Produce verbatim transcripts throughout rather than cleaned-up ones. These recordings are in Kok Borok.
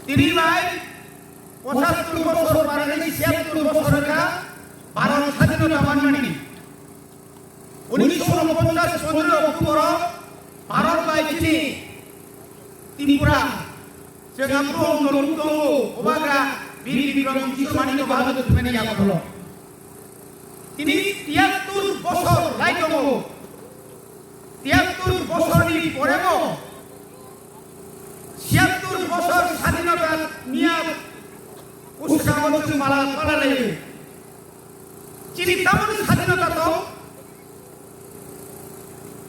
Tini bai pochattor bosor barani siyattor bosor wngkha Bharat sadhinota manmani. Unisho unoponchas pondro October o Bharat bai chini Tripura chwng aphuru tongo, obagra Bir Bikram Kishore Manikya Bahadur thumani yagulo. Tini tiyattor bosor lai tongo. Tiyattor bosorni porebo siyattor bosor sadhinota miyat uskabo chwng pala pala laio. Chini tamoni sadhinota tong,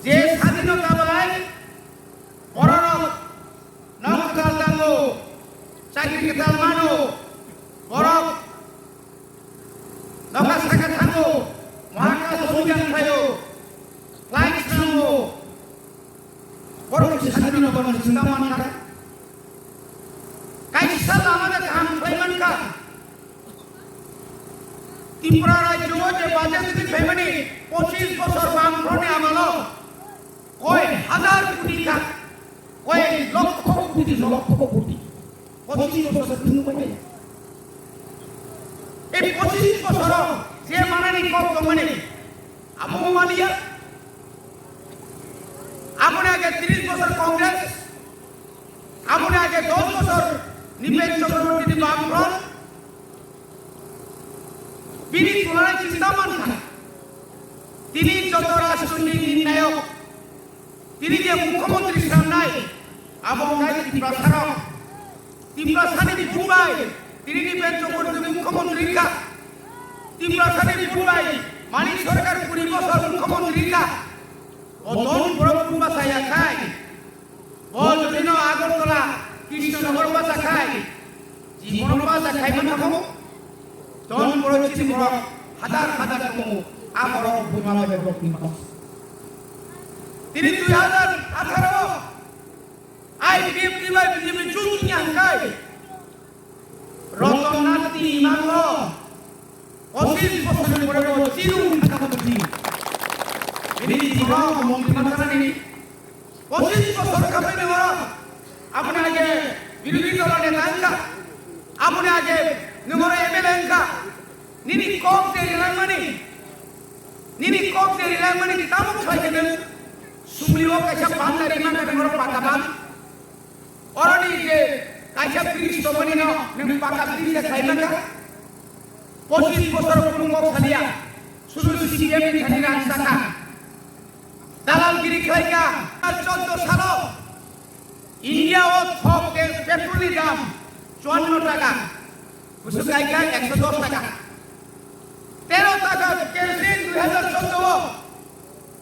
je sadhinota bai bororok nok kwtal tango, chakri kwtal mano, borok nokha saka thango, mahakasha obijan khlaio, flight swnamo, borok sadhinota borok chwng tamo mankha. Kaisa lama de kaham khlai mankha. Tripura rajyo o je budget twi phaimani pochis bosor bam phroni amalo koi hazar koti kha, koi lokho koti, lokho koti. Pochis bosor twi nukmani. Ei pochis bosoro je manani kok tongmani, amo maliya. Aboni age tris bosor Congress, aboni age dos bosor Nipen Chakraborty ni Bam Front, bini tulana chinta mankha. Tini joto rajnitik nirnayok, tini je mukhyamantri swnamnai, abo wngkha Tiprasarok. Tiprasani vote bai tini ni Nipen Chakraborty mukhyamantri wngkha. Tiprasani vote bai Manik Sarkar kuri bosor mukhyamantri wngkha. O don borok vote bachaya khai. Bo jodi no Agartala, Krishnanagar bacha khai, jibono bacha khai man thangmo, don borok chini borok hadar hadar tongo, a borok buma bai borok ni mas. Tini dui hazar atharo, I P F T bai B J P jung ni hangkai, Ratan Nati imango, pochis bosor ni pore bo chiru thangkha bini jibono mantri ma thangani. Pochis bosor khaphai nungora, aboni age birodhi dolo neta wngkha, aboni age nungora M L A wngkha, nini kok je rilangmani, nini kok je rilangmani tamo khlai khe nwng sumli o kaisa banda rimani nungora pata bang. Oroni je kaisa bridge tongmani no nwng paka bridge se khlai mankha. Pochis bosor phunuk kok saliya, sudu C P M ni thani rang sakha. Dalalgiri khlaikha. Chauddho salo India o thok tei petrol ni dam chuanno taka, bwswk kaikha ekso dos taka. Tero taka kerosene dui hazar chauddho o,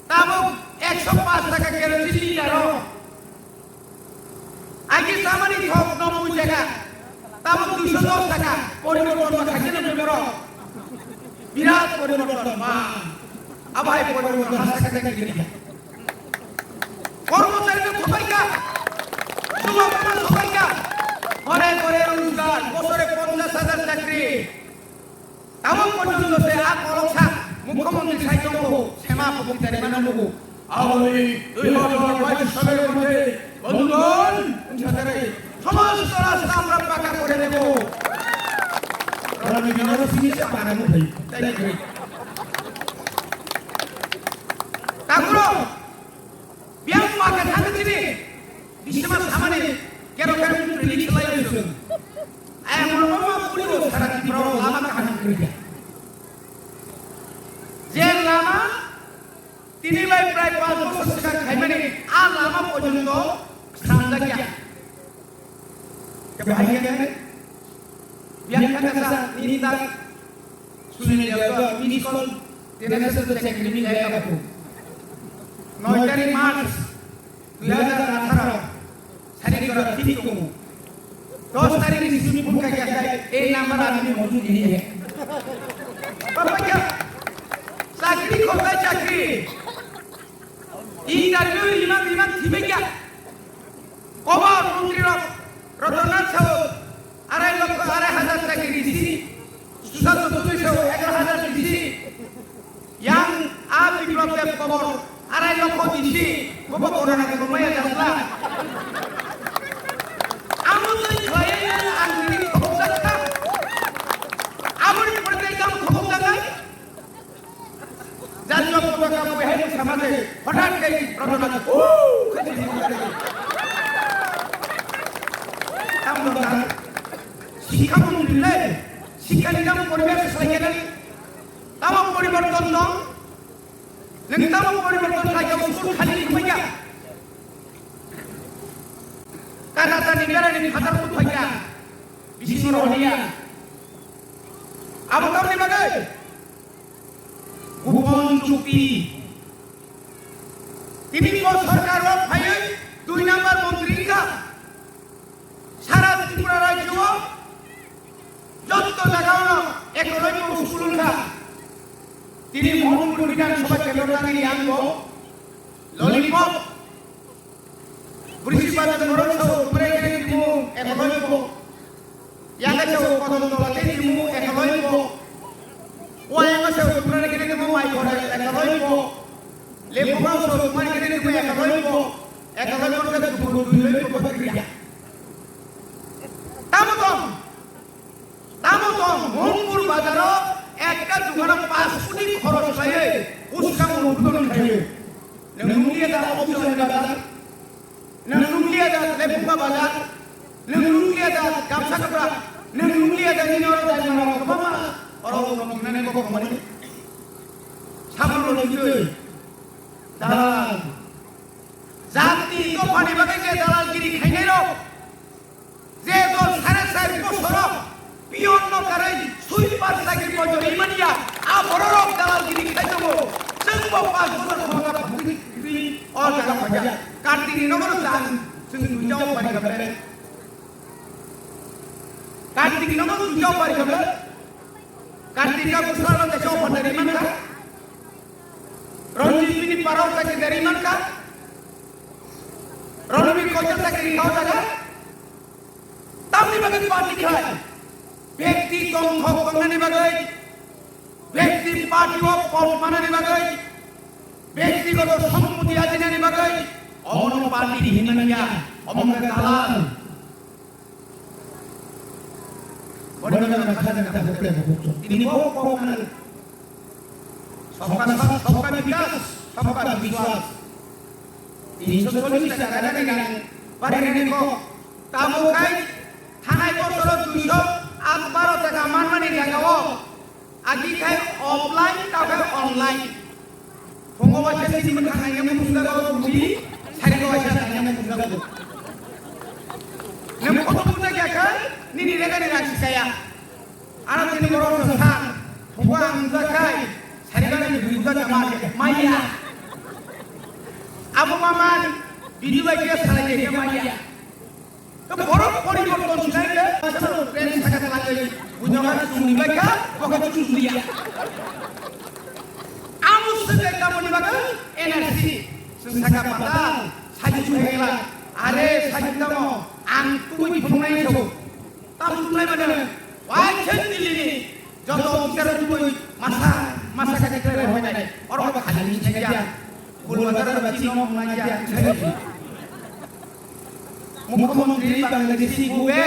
tabuk ekso paanch taka kerosene litre o. Agi tamani thok nobboi taka, tabuk duiso dos taka, poriborton ma khaikhe nang borok. Birat poriborton ma. Abai poriborton hasa kata kiri. Kormochari no thobaikha, chubagrano thobaikha, hore hore rojgar, bosore ponchash hajar chakri. Tamo porjonto se a koloksa mukhyamantri sai tongo, sema pokitari mano nugo. Aboni dui hazar bais salor moddhe, bondhugon, wngsa kare, somosto rasta amra paka kore debo. Rani binaro simi se para muthai, tai kare. Takuro, Biyang ma khe thangwi chini bisima samani kero kero mung training khlaiwi chwng. Ayang mo ma puri o sara Tripura o lama kaham kwrwi ya. Je lama tini bai prai panch bosor swkang khaimani a lama porjonto swnamjak ya. Kebo hai khe biyang kha kasa nini tak suni jaga miss call tena sa sa check ni lai ka ko. Noi tarik March dui hazar atharo sari kora thik ko. Dos tarik ni suni phone ka kya khai ei number aap ne maujud nahi hai. Papa kya? Chakri khotai chakri. Interview rima rima thibekya. Koba montri rok Ratan Nat sao arai lokho arai hazar chakri disi. Sushant Chaudhury sao egaroh hazar disi. Yang a Biplab Deb kobor arai lokho disi. Koba corona ko maya jasla. Amo tei khlaiya Tamo dong, sikha mung rile, sikha ni tamo poribesh sai kena ni, tamo poriborton dong, neng tamo poriborton khai kau school khali ni khuya, kata tani gara ni khatar khuya, bisi moro holia, abo tamo ni bagai, kupon chukti, tini ko sarkar o phaiwi dui number montri wngkha. Sara Tripura rajyo o jotto jaga o no ekoloi bo school wngkha. Tini Mohanpur Bidhan Sabha kendro tangwi ang bo lollipop, Brisi Bazar Morok Sao Tumre Kiri Timu ekoloi bo, Yaga Sao Kodom Dola Kiri Timu ekoloi bo, Wayanga Sao Tumre Kiri Timu Mai Kore ekoloi bo, Lepuma Sao Tumre Kiri Timu ekoloi bo, ekoloi bo ke Dupur Dui Loi Bo Kriya. Tamo tong, tamo tong, Mohanpur bazaro ekta dukano panch koti khoros khlaiwi, uska murukno khlaiwi. Nwng nukliya da office ni bazar, nwng nukliya da Lepuma bazar, nwng nukliya da Gamsa Kapra, nwng nukliya da nini oro dai mano kwbangma oro nwng nani kok mani. Samung lo nukjoi. Dalal. Jati dophani bagwi je dalalgiri khainai rok. Je dol sare sai bosoro pion no karai sweeper chakri pojori mania, a bororok dalalgiri khai tongo. Chwng bo panch bosor khoroksa phangwi phangwi o jaga phaikha. Kartik ni nogo chang chwng duijo pari kha ble. Kartik ni nogo duijo pari kha ble. Kartik ka bwsano teisa o phatari mankha. Ranjit bini parao chakri dari mankha. Ranbir kotor chakri khao jaga. Tamni bagwi party khai. Bekti tongthok tongnani bagwi, bekti party o pop manani bagwi, bektigoto sompoti ajinani bagwi, omono party hinmani ya, omo khe dalal. Boni bagwi ang kha jani ta hokre bo bukto. Tini bo kok manani. Sabka saath, sabka vikas, sabka vishwas. Tinsho chollish taka rani rang bari rani kok. Tamo khai thanai bosoro duisho at baro taka manmani jagao agi khai offline, tamo khai online. Phungo waisa sini mwkhang naina muchungjago budi, sari waisa naina muchungjago. Nwng photo bujak ya khai nini regani rang sikaya. Ano tini borok no sa, phungo ang bujak khai, sari gani bujak ma maya. Abo maman video bai khe salai khe maya. To borok poriborton sinai khe, asal trend saka talangwi, bunyok ha chungni bai kha, bokha chungni ya. Amo se de tamo ni bagwi N R C, se saka patal, saji chungni la, are saji tamo, ang tubui phungnai so. Tamo tunai mane, wai khe Delhi ni joto officer tubui masa, masa khe declare hoinai. Oro khali ni sinai ya. Gul bazar ba chino nai ya, sinai. Mukhyamantri Bangladeshi bube,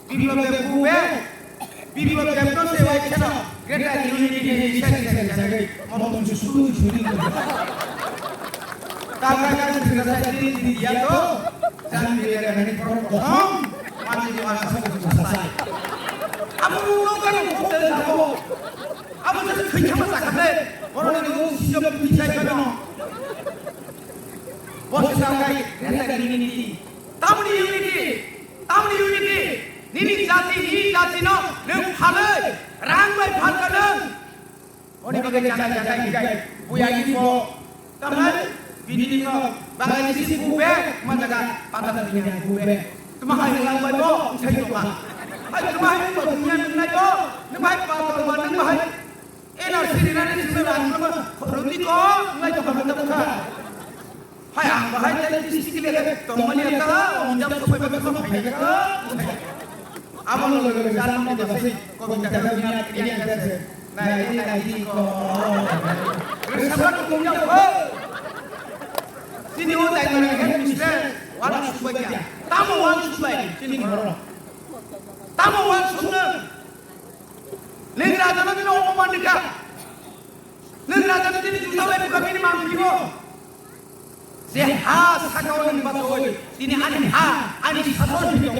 Biplab Deb bube, Biplab Deb no se wai kheno, Greater Unity ni sari sari sagwi, motom su suru suri. Tabra ka sira sa din di ya to, jang di ya ni pro ko hom, mati di ma sa ko sa sa. Abu no ka no ko te sa ko. Abu se khoi khama sa ka te, boro ni no si jo pi sai ka no. Bo se sa kai, Greater Unity. Tamni unity, tamni unity, nini jati, nini jati no, nwng phalwi, rang bai phalka nwng. Oni bagwi jana jana hikai, buya ibo, tamai, bini no, Bangladeshi bube, ma jaga, pata dunia bube. Tuma hai lang bai bo, sai to ma. Hai tuma hai bo, dunia nang nai bo, nwng bai pa to ma, nwng bai. N R C ni nani simi rang lama, roti ko, ngai to khamda bukha. Hai ang bahai tadi district level, tongmani ata, onjam sopai bai khamda bukha. Amo lo lo jalan mo basi, ko bita ka dunia kriya kase. Nai nai ko. Sabar ko onjam ko. Sini o tai mana kan misle, wala subai ya. Tamo wala subai, sini moro. Tamo wala subai. Lengra jana dina omo mandika. Lengra jana dini juta bai buka bini mang bibo. Je ha sakao nang batoi, dini ani ha, ani sason bini tongmani.